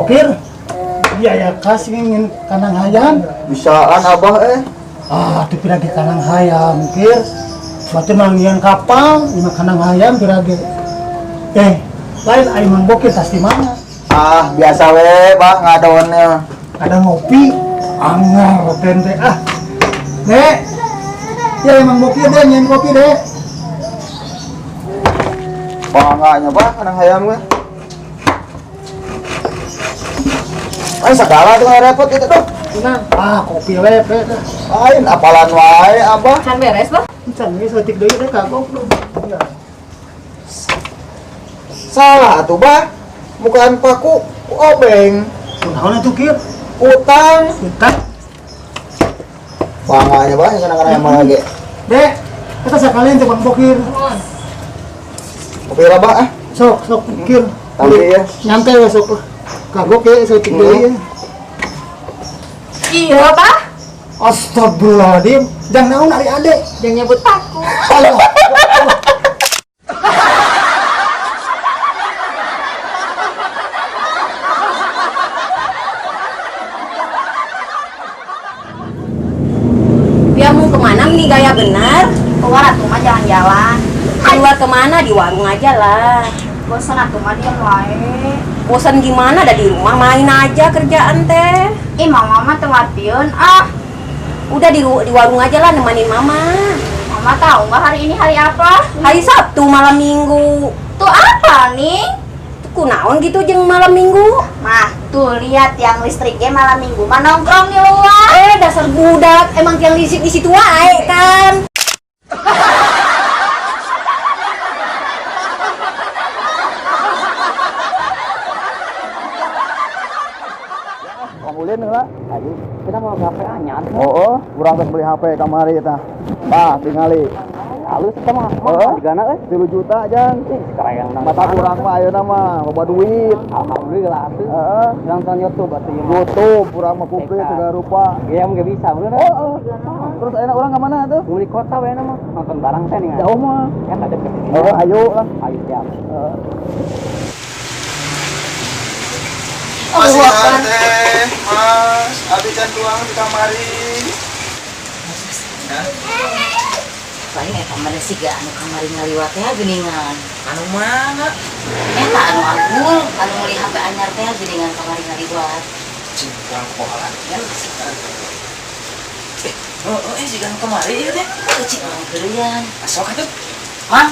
Bokir. Iya ya kasih ingin kandang hayam. Bisaan abah eh. Ah, tuh pirage kandang hayam, Kir. Batu manggian kapal, lima kandang hayam pirage. Eh, lain ai Mang Bokir tas di mana? Ah, biasa we, bah ngadonnya. Ada ngopi, anger tente ah. Dek. Ya Mang Bokir deh, nyen kopi deh. Banganya bah kandang hayam gue. Ay, segala tuh repot itu tuh. Nah, ah kopi lepet dah. Lain apalan wae abah. Can beres bah? Can geus leutik deui deh kagok lu. Ya. Salah atuh bah. Bukan paku, ku obeng. Kunaon atuh Kir? Utang. Utang. Banganya bah kadang-kadang yang mana lagi. Dek, kita sekalian tuh Bang Bokir. Kopi lah bah ah. Sok, sok Kir. Tapi ya. Nyantai we sok. Kagok ya saeutik deui ya. Iya bah. Astagfirullahaladzim, jangan naon ari ade. Jangan nyebut paku. Allah. Dia mau kemana nih gaya benar? Keluar atuh mah jalan-jalan. Keluar kemana? Di warung aja lah. Bosan atuh mah diam wae. Bosan gimana? Ada di rumah main aja kerjaan teh. Ih, mama mah teu ngartieun ah. Udah di warung aja lah nemanin mama. Mama tahu nggak hari ini hari apa? Hari Sabtu malam Minggu. Tuh apa nih? Kunaon gitu jeng malam Minggu? Mah, tuh lihat yang listriknya malam Minggu mah nongkrong di luar. Eh dasar budak, emang tiang listrik di situ wae kan? Bang Ulin lah. Ayo, kita mau ke HP anyar. Oh, urang geus beli HP kamari tah. Tah, tingali. Halus kita mah. Heeh. Digana euy. 3 juta jang. Ih, sekarang yang Mata kurang mah ayeuna mah loba duit. Alhamdulillah atuh. Heeh. Nonton YouTube atuh ieu mah. YouTube urang mah komplit segala rupa. Iya, mah bisa bener. Oh, terus ayeuna urang ka mana tuh? Beli kota we mah nonton barang teh nih. Jauh mah. Ya ada deket sini. Oh, ayo lah. Ayo siap. Mas teh, Mas, abi can tuang di kamari. Paling eta mah siga anu kamari ngaliwat teh geuningan. Anu mana? Eta anu agul, anu meuli HP anyar teh geuningan kamari ngaliwat. Cing, kurang pola. Ya, Oh, siga anu kamari ieu teh. cik mang keureuyan. Asok atuh. Mang,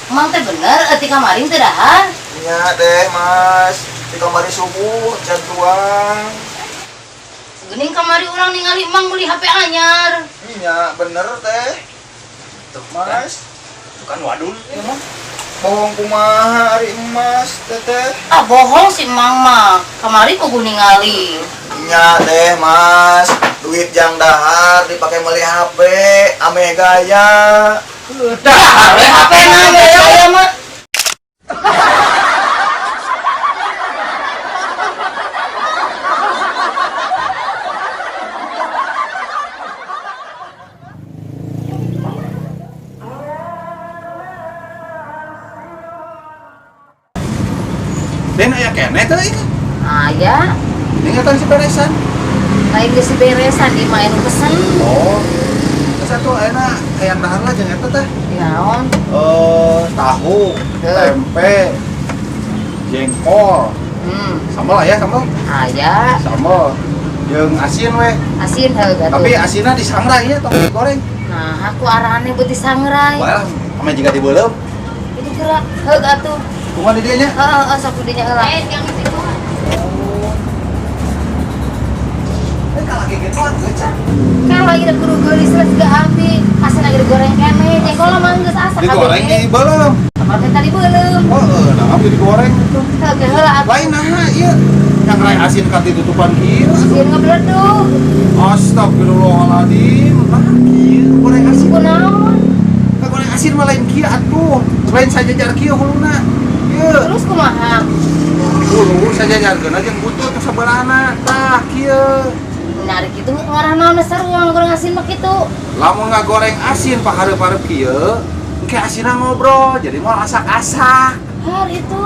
mang teh bener euti kamari teh dahar. Nya teh, Mas, di kamari subuh can tuang. Geuning kamari urang ningali mang meuli HP anyar. Nya bener teh. Tuh, Mas, Tuh kan wadul ieu mah. bohong kumaha ari emas teteh. Ah bohong si mang mah. Kamari kudu ningali. Nya teh, Mas, duit jang dahar dipakai beli HP, ameh gaya. Dahar we HP na gaya mah. Den aya keneh teh ieu. Aya, Ingatan si beresan. lain geus beresan di mah anu pesen. Oh. Terus atuh ayeuna hayang dahar lah jeung eta teh. Naon? Tahu, tempe, jengkol, sambal aya sambal? Aya, Sambal. Jeung asin weh. asin heuh atuh. Tapi asinna disangrai nya tong digoreng. Nah, aku arahane beuti sangrai. Bae lah, ame jiga dibeuleum. Itu gerak heug atuh. Kumaha di dieu nya? Heeh, heeh, sok dinya heula. Eh, yang itu. Eh kalau kayak gitu atuh can. Kan lagi da kudu geulis lah siga abi. Asin lagi digoreng keneh, jengkol mah geus asak Digoreng dibeuleum. Apa tadi beuleum? Oh, nah abi digoreng itu. Heuh, ge heula atuh. Lain naha ieu. Yang rai asin ka ditutupan kieu. Asin ngebledug. Astagfirullahaladzim, nah kieu goreng asin. Kunaon? Ka goreng asin mah lain kieu atuh. Lain sajajar kieu huluna. Ieu. Terus kumaha? Hulu sajajarkeun jeung butut ka sebelahna. Tah kieu. Menarik itu ngarah naon saruang goreng asin mah kitu. Lamun ngagoreng asin pahareup-hareup kieu, engke asinna ngobrol jadi moal asak-asak. Har itu.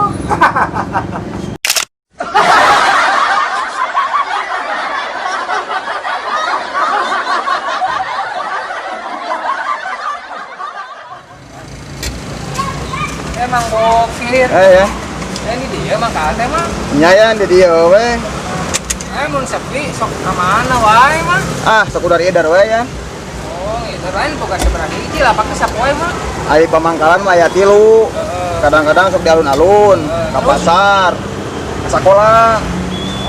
Emang Bokir. Eh ya. Ini dia mangkal teh mah. Nya yan di dieu we. Mun sepi sok ka mana wae mah. Ah, sok udah edar we ya. Oh, gitu lain boga sabaraha hiji lapak teh sapoe mah. Ari pamangkalan mah aya 3. Kadang-kadang sok di alun-alun, ka pasar, ka sakola.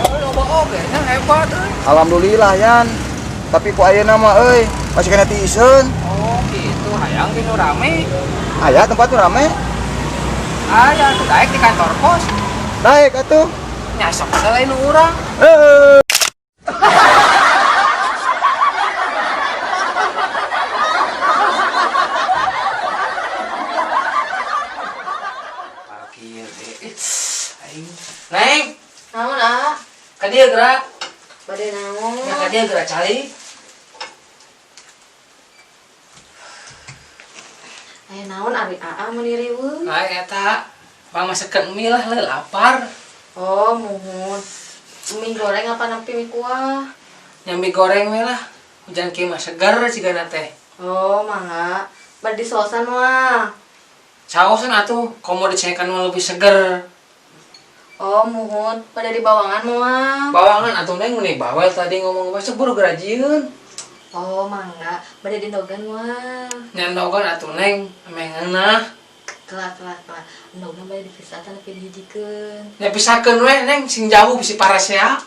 Oh, loba oge nya hebat euy. Alhamdulillah yan. Tapi ku ayeuna mah euy, masih kena tiiseun. Oh, gitu. Hayang ge nu rame. Aya tempat nu rame. Aya tuh daek di kantor pos. Daek atuh. Nya sok selain urang. Heeh. Parkir aing. Neng, Naon ah? ka dieu gerak. Bade naon? Ya ka dieu gerak cali. Aya naon ari aa meuni riweuh? Nah, eta pamasakeun mie lah leuh lapar. Oh, muhun. Mie goreng apa nampi mie kuah? Nya mie goreng we lah. Hujan kieu mah seger cigana teh. Oh, mangga. Bade disosan mah. Saosan atuh, komo dicekan mah lebih seger. Oh, muhun. Bade dibawangan mah. Bawangan atuh neng meni bawel tadi ngomong apa seburu gerajieun. Oh, mangga. Bade dindogan mah. Nya ndogan atuh neng, ameh ngeunah. Kelah, kelah, kelah. Ndogan bade dipisahkan tapi dihijikeun. Nya pisahkeun we neng sing jauh bisi parasea.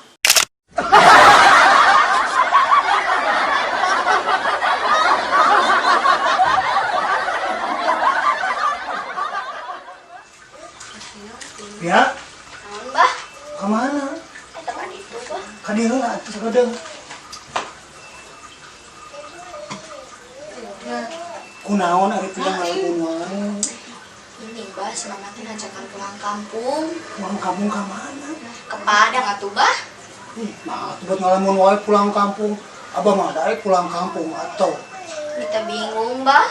Ya, Naon bah? ka mana? Eta kan itu bah. Ka dieu heula atuh sakedeung. Kunaon ari pindah ngalamun wae? Ini bah, si mama teh ngajakan pulang kampung. Pulang kampung ka mana? Ke Padang atuh bah. Ih, mah atuh buat ngalamun wae pulang kampung. Abah mah daek pulang kampung atau Kita bingung bah.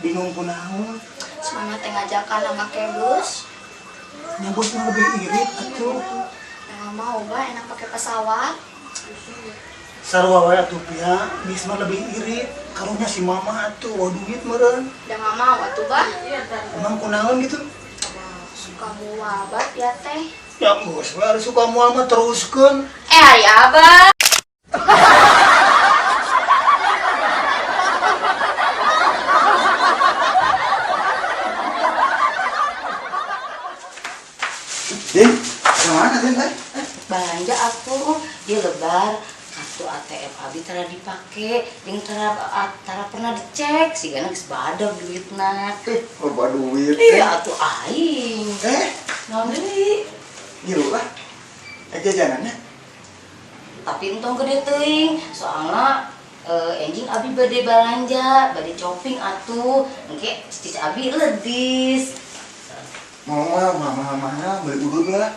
bingung kunaon. Si mama teh ngajakan make bus. Nya bus mah lebih irit atuh. Nggak mau bah, enak pakai pesawat. Sarua wae atuh pia, bis mah lebih irit. Karunya si mama atuh, wah duit meureun. Udah nggak mau atuh bah. Emang kunaon gitu? Suka mual bah ya teh. Ya geus we ari suka mual mah teruskeun. Ari abah. Din, kemana Din teh? Belanja aku di lebar kartu ATM abi tara dipake jeung tara pernah dicek sigana geus badag duitna. Loba duit. Iya atuh aing. Naon deui? Ngilu lah. Jajanannya. Tapi entong gede teuing, soalna enjing abi bade balanja, bade shopping atuh. Engke cici abi ledis. Mama, mama, mama, beli udud lah.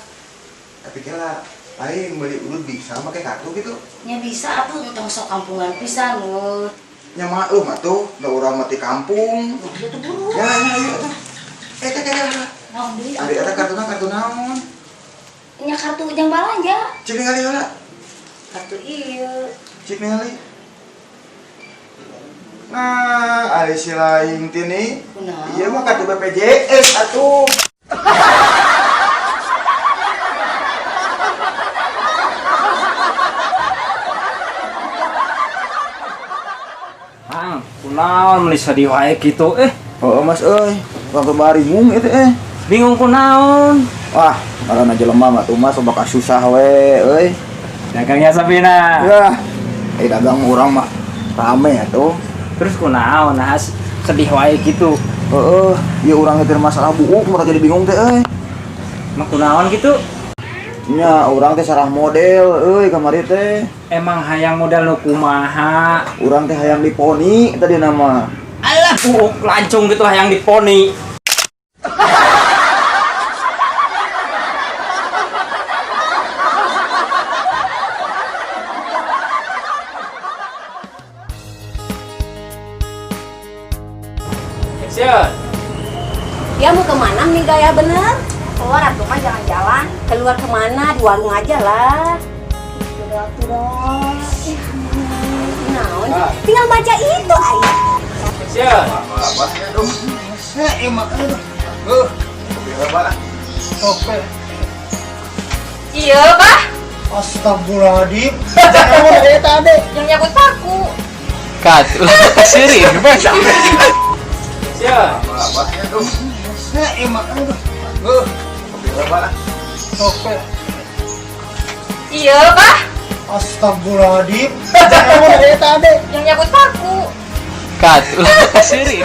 Tapi kira aing beli udud bisa pakai kartu gitu. Nya bisa atuh entong sok kampungan pisan we. Nya maklum atuh, da urang mah ti kampung. Nah, ieu tuh buru. Ya, ya, ayo atuh. Teh, teh, teh. Naon deui? Ari eta kartuna kartu naon? Nya kartu jang balanja. Cik ningali heula. Kartu ieu. Cik ningali. Nah, ari si lain tini. Kunaon? Ieu mah kartu BPJS atuh. Mang, kunaon meuni sedih wae kitu eh. Oh, Mas euy, urang teu baringung ieu teh. Bingung kunaon? Wah, karena jelema mah tuh Mas bakal susah we euy. Dagangnya Sabina. Ya, dagang urang mah rame atuh. Terus kunaon nah sedih wae kitu. Heeh, ieu urang teh masalah buuk mah jadi bingung teh euy. Mah kunaon kitu? Nya urang teh sarah model euy kamari teh. Emang hayang modal nu kumaha? Urang teh hayang diponi tadi nama. Alah, buuk lancung gitu hayang diponi. Action. Ya mau kemana nih gaya bener? Keluar atuh mah jalan-jalan. Keluar kemana? Di warung aja lah. Udah atuh dah. Naon? Tinggal baca itu, ay. Action. Emang aduh. Lah, Pak. Oke. Iya, Bah. Astagfirullahaladzim. Jangan ada eta ade. Yang nyabut paku. Kat, ulah seuri. Siap. Apa? Aduh. Nah, emang aduh. Kopi lah, Pak. Oke. Iya, Bah. Astagfirullahaladzim. Jangan ada eta ade. Yang nyabut paku. Kat, ulah seuri.